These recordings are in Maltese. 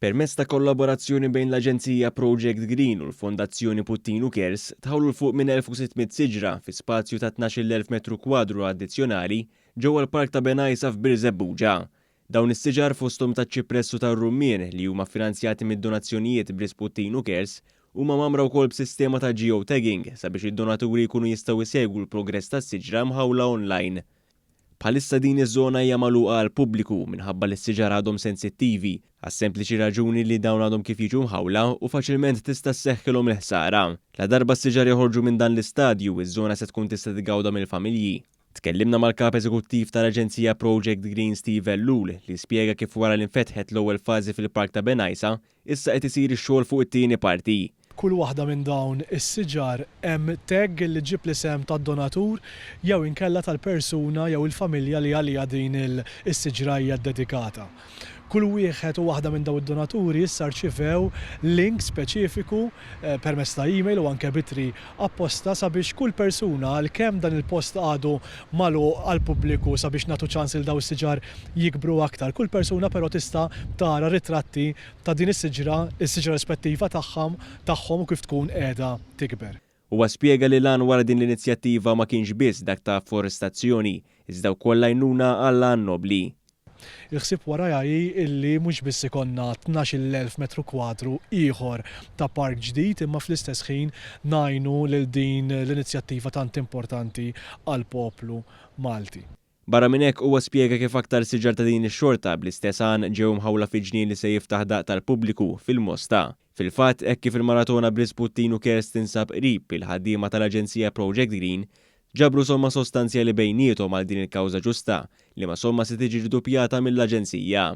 Permezz ta' kollaborazzjoni bejn l-Aġenzija Project Green u l-Fondazzjoni Puttinu Cares, tħawlu 'l fuq minn 1,600 siġra fi spazju ta' 12,000 metru kwadru addizzjonali ġewwa l-Park ta' Bengħajsa f'Birżebbuġa. Dawn is-siġar fosthom taċ-ċipress u tar-rummien li huma ffinanzjati mid-donazzjonijiet b'risq Puttinu Cares huma mgħammra wkoll b'sistema ta' geotagging sabiex id-donaturi jkunu jistgħu jsegwu l-progress tas-siġra mħawla online. Bħalissa din iż-żona hija magħluqa għall-pubbliku minħabba li s-siġar għadhom sensittivi, għas-sempliċi raġuni li dawn għadhom kif jiġu mħawla u faċilment tista' sseħħilhom il-ħsara. Ladarba s-siġar joħorġu minn dan l-istadju, iż-żona se tkun tista' titgawda mill-familji. Tkellimna mal-Kap Eżekuttiv tal-Aġenzija Project Green Steve Ellul li spjega kif wara li nfetħet l-ewwel fażi fil-Park ta' Bengħajsa, Issa qed isir ix-xogħol fuq it-tieni parti. Kull waħda minn dawn is-siġar hemm tag li ġġib l-isem tad-donatur jew inkella tal-persuna jew il-familja li għaliha din is-siġra hija ddedikata. Kull wieħed u waħda minn dawn id-donaturi issa rċivew link speċifiku permezz ta' email u anke b'ittri apposta sabiex kull persuna, għalkemm dan il-post għadu magħluq għall-pubbliku sabiex nagħtu ċans lil dawn is-siġar jikbru aktar, kull persuna però tista' tara ritratti ta' din is-siġra, is-siġra rispettiva tagħha, tagħhom u kif tkun qiegħda tikber. Huwa spjega li l-għan wara din l-inizjattiva ma kienx biss dak ta' afforestazzjoni, iżda wkoll l-għajnuna għal għan nobbli. Il-ħsieb warajha hi illi mhux biss ikollna 12,000 metru kwadru ieħor ta' park ġdid imma fl-istess ħin ngħinu lil din l-inizjattiva tant importanti għall-poplu Malti. Barra minn hekk, huwa spjega kif aktar siġar ta' din ix-xorta bl-istess għan ġew imħawla fi ġnien li se jiftaħ daqt għall-pubbliku fil-Mosta. Fil-fatt, hekk kif il-maratona b'Risputin u Cares tinsab qrib, il-ħaddiema tal-aġenzija Project Green ġabru somma sostanzjali bejniethom għal din il-kawża ġusta, liema somma se tiġi rduppjata mill-aġenzija.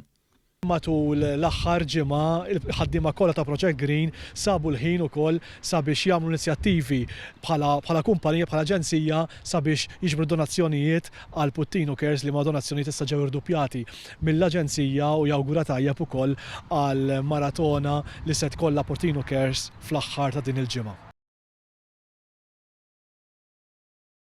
Matul l-aħħar ġimgħa, il-ħaddiema kollha ta' Project Green sabu l-ħin ukoll sabiex jagħmlu inizjattivi bħala bħala kumpanija, bħala aġenzija sabiex jiġbru donazzjonijiet għal Puttinu Cares liema donazzjonijiet issa ġew irduppjati mill-aġenzija u jawgura tajjeb ukoll għall-maratona li se tkollha Puttinu Cares fl-aħħar ta' din il-ġimgħa.